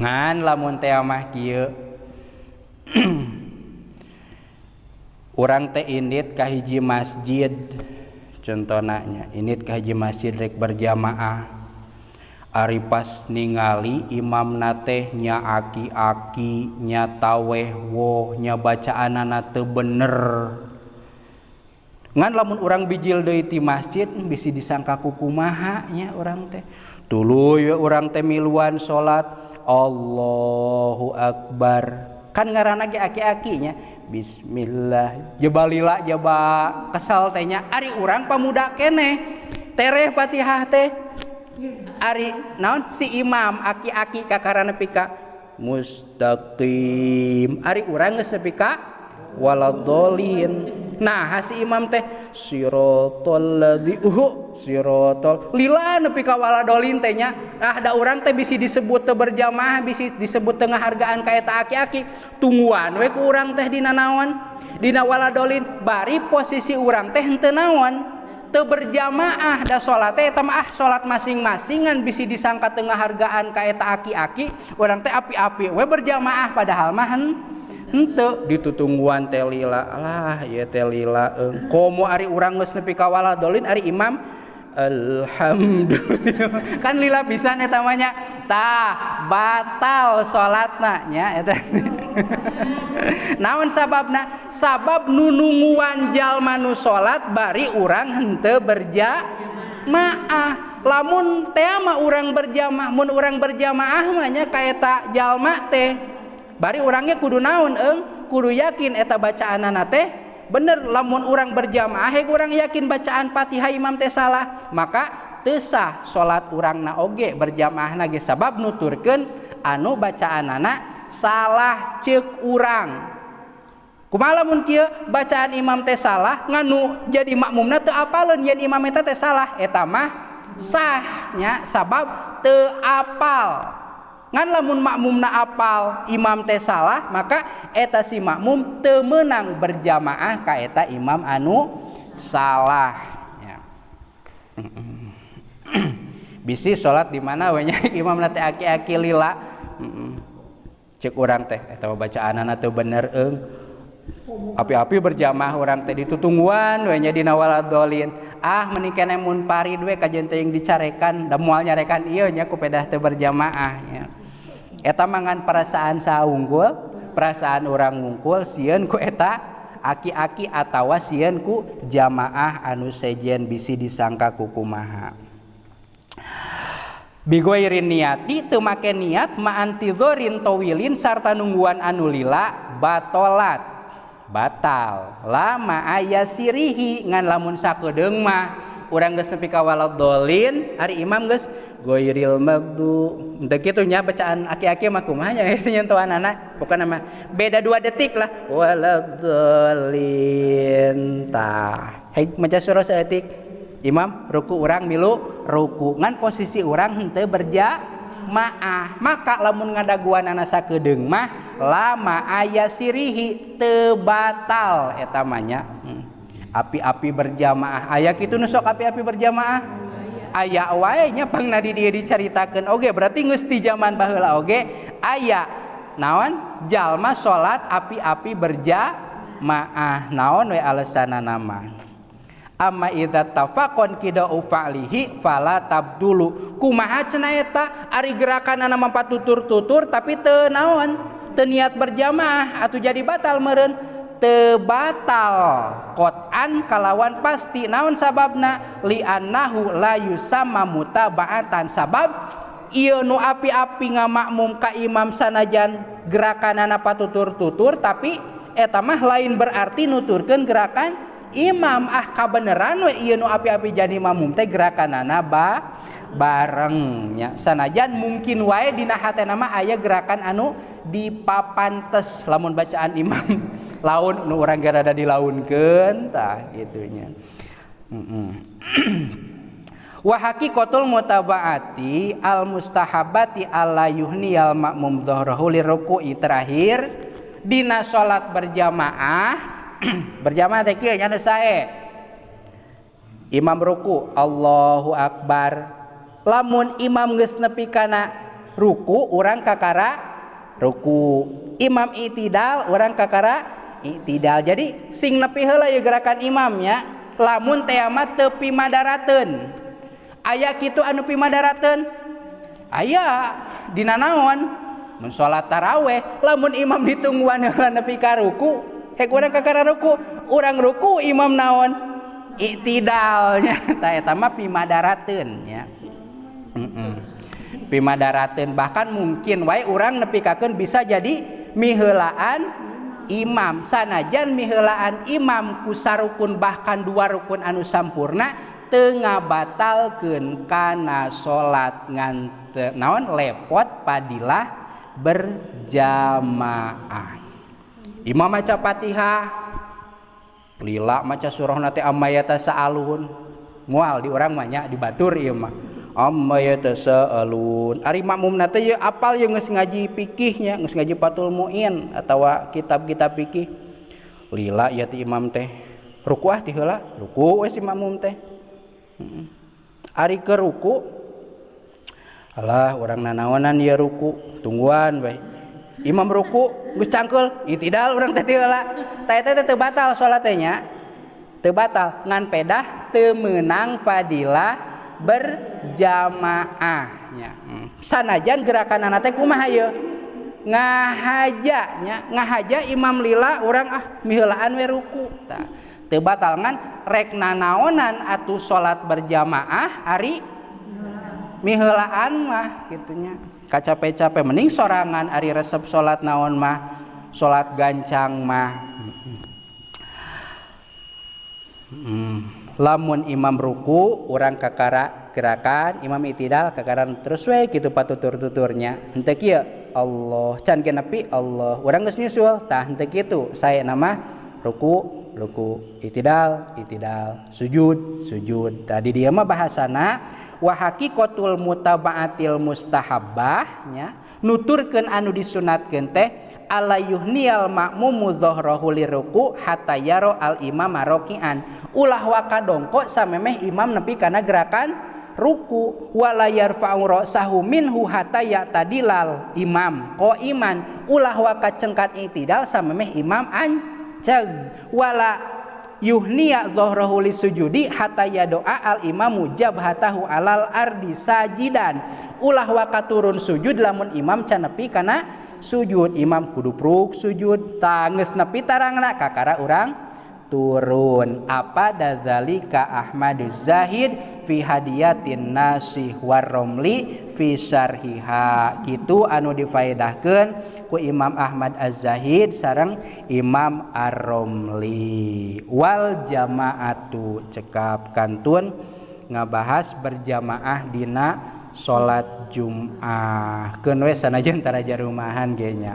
Ngan lamun teh mah kieu urang teh indit ka hiji masjid contohna nya indit ka hiji masjid rek berjamaah ari pas ningali imamna teh nya aki-aki nya taweh woh nya bacaanana teu bener. Ngan lamun urang bijil deui ti masjid bisi disangka ku kumaha nya urang teh. Tuluy we urang teh miluan salat Allahu akbar. Kan ngaranna ge aki-aki nya bismillah jaba lila jaba kesal teh nya ari urang pamuda keneh tereh Fatihah teh. Ari naon si imam aki-aki kakarana nepi ka mustaqim ari urang geus nepi ka waladolin. Nah si imam teh sirotol ladzi sirotol lila nepi ka waladolin teh nya. Ah da urang teh bisi disebut teu berjamaah bisi disebut teu ngahargaan ka eta aki-aki tungguan we ku urang teh dina naon dina waladolin bari posisi urang teh henteu naon teu berjamaah da salat teh eta mah salat masing-masingan bisi disangka teu ngahargaan ka eta aki-aki urang teh api-api we berjamaah padahal mah henteu ditutungguan teh lila alah ieu teh lila komo ari urang geus nepi ka waladolin ari imam alhamdulillah kan lila pisan eta mah nya tah batal salatna nya eta. Naon sababna? Sabab nununguan jalma nu salat bari urang henteu berjamaah. Lamun teh mah urang berjamaah mun urang berjamaah mah nya ka eta jalma teh bari urangnya kudu naon eung kudu yakin eta bacaanana teh bener. Lamun urang berjamaah heg urang yakin bacaan Fatihah imam teh salah maka teu sah salat urangna oge berjamaahna ge sabab nuturkeun anu bacaanana salah ceuk urang. Kumaha lamun kieu bacaan imam teh salah nganu jadi makmumna teu apaleun yen imam eta teh salah eta mah sah nya sabab teu apal. Ngan lamun makmumna apal imam teh salah maka eta si makmum teu meunang berjamaah ka eta imam anu salah ya. Bisi salat di mana we nya imamna teh aki-aki lila ceuk urang teh eta bacaanana teu bener eung api-api berjamaah urang teh ditutungguan we nya dina waladolin ah mending keneh mun parid we kajeun teuing dicarekan da moal nyarekan ieu nya ku pedah teu berjamaah nya. Eta mangan perasaan saunggul perasaan urang ngungkul sieun ku eta aki-aki atawa sieun ku jamaah anu sejen bisi disangka ku kumaha. Bigoirin niati teu make niat ma'antidzorin tawilin sarta nungguan anu lila batolat batal lama aya sirihi ngan lamun sakedeung mah urang geus nepi ka waladolin ari imam geus goiril magdu teu kitu nya bacaan aki-aki mah kumaha nya geus nyentuhanana pokona mah beda 2 detik lah waladolin tah hei maca surah saeutik imam ruku urang milu ruku ngan posisi urang henteu berjamaah maka lamun ngadaguanana sakedeung mah lama aya sirihi teu batal eta mah nya. Api-api berjamaah aya kitu nu sok api-api berjamaah aya wae nya pangna di dieu dicaritakeun oge berarti geus di zaman baheula oge aya naon jalma salat api-api berjamaah naon we alesanana mah. Amma idza tafaqon kidau fa'lihi fala tabdulu kumaha cenah eta ari gerakanana mah patutur-tutur tapi teu naon teu niat berjamaah atuh jadi batal meureun teu batal qot'an kalawan pasti naon sababna li annahu la yusamma mutaba'atan sabab ieu nu api-api ngamakmum ka imam sanajan gerakanana patutur-tutur tapi eta mah lain berarti nuturkeun gerakan imam ah kabeneran we ieu nu api-api jadi makmum teh gerakanana bareng nya sanajan mungkin wae dina hatena mah aya gerakan anu dipapantes lamun bacaan imam laun nu urang ge rada dilaunkeun tah kitu nya. Wa haqiqatul mutabaati al mustahabati alla yuhniyal makmum dhahrahu liruku'i terakhir dina salat berjamaah berjamaah teh kieu nya nu sae imam ruku Allahu akbar lamun imam geus nepi kana ruku urang kakara ruku, imam i'tidal urang kakara i'tidal. Jadi sing nepi heula ieu gerakan imamnya, lamun teh mah teu pimadarateun. Aya kitu anu pimadarateun? Aya dina naon? Mun salat taraweh lamun imam ditungguan heula nepi ka ruku, hek urang kakara ruku, urang ruku imam naon? I'tidalnya. Tah eta mah pimadarateun nya. Pimadarateun bahkan mungkin wae urang nepikakeun bisa jadi miheulaan imam, sanajan miheulaan imam ku sarukun bahkan dua rukun anu sampurna teu ngabatalkeun kana salat ngan naon lepot padilah berjamaah. Imam maca Fatihah lila maca surahna teh amma yatasaalun, moal di urang mah nya di batur ieu mah amma yatasaalun. Ari makmumna teh ye apal ye geus ngaji fikihnya, geus ngaji Fathul Muin atawa kitab-kitab fikih. Lila ieu teh imam teh rukuah ti heula, ruku we si makmum teh. Ari ke ruku, alah urang nanaonan ieu ruku, tungguan we. Imam ruku geus cangkeul, itidal urang teh ti heula. Tah eta teh teu batal salat teh nya. Teu batal, ngan pedah teu meunang fadilah berjamaah nya. Sanajan gerakanana teh kumaha ieu? Ngahaja nya, ngahaja imam lila urang ah miheulaan we ruku. Tah teu batal ngan rek nanaonan atuh salat berjamaah ari miheulaan mah kitu nya. Kacape-cape mending sorangan ari resep salat naon mah, salat gancang mah. Lamun imam ruku urang kakara gerakan, imam itidal kakaran terus we kitu patutur-tuturnya. Henteu kieu Allah can ge nepi Allah urang geus nyusul tah henteu kitu. Saena mah ruku ruku itidal itidal sujud sujud. Tadi dia mah bahasana wa haqiqatul mutabaatil mustahabbah nya, nuturkeun anu disunatkeun teh ala yuhniyal ma'mumu dhahrahu liruku hatta yaro al imam raki'an, ulah waka dongkok samemeh imam nepi kana gerakan ruku, wala yarfa'u ra'sahu minhu hatta ya'tadilal imam qa'iman, ulah waka cengkat i'tidal samemeh imam anceg, wala yuhniya dhahrahu lisujudi hatta yado'a al imamu jabhatahu alal ardi sajidan, ulah waka turun sujud lamun imam can nepi kana sujud, imam kudu pruk sujud tanggeus nepi tarangna kakara urang turun. Apa dazalika Ahmaduz Zahid fi hadiyatin nasih warromli fi syarhiha, kitu anu difaedahkeun ku Imam Ahmad Az-Zahid sareng Imam Ar-Romli. Wal jamaatu cekap kantun ngabahas berjamaah dina salat Jum'ah. Keun we sanajan taraja rumahan ge nya.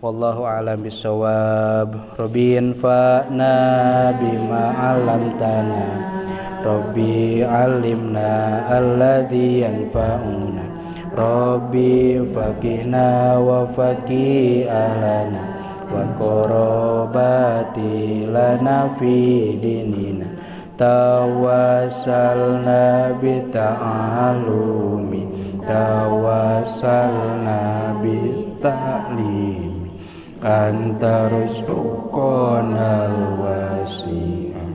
Wallahu a'lam bissawab. Rabbin fa'na bima 'allamtana, Rabbi 'allimna alladzi yanfa'una, Rabbi faqihna wa faqih ahlana wa qarabati lana fi dinina, tawassalna bi ta'allumi, tawassalna bi ta'limi, anta rizqanal wasi'ah,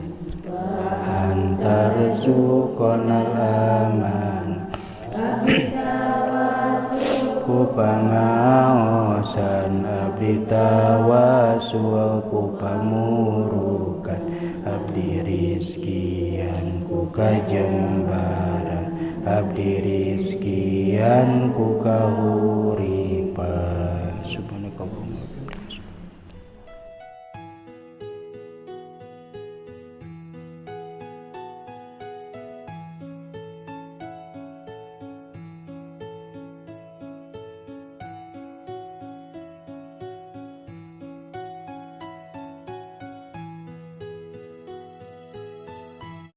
anta rizqanal aman, ku pangaosan abdi tawasul ku pamurukan, abdi rizkian ku kajembaran, abdi rizkian ku kahuripan.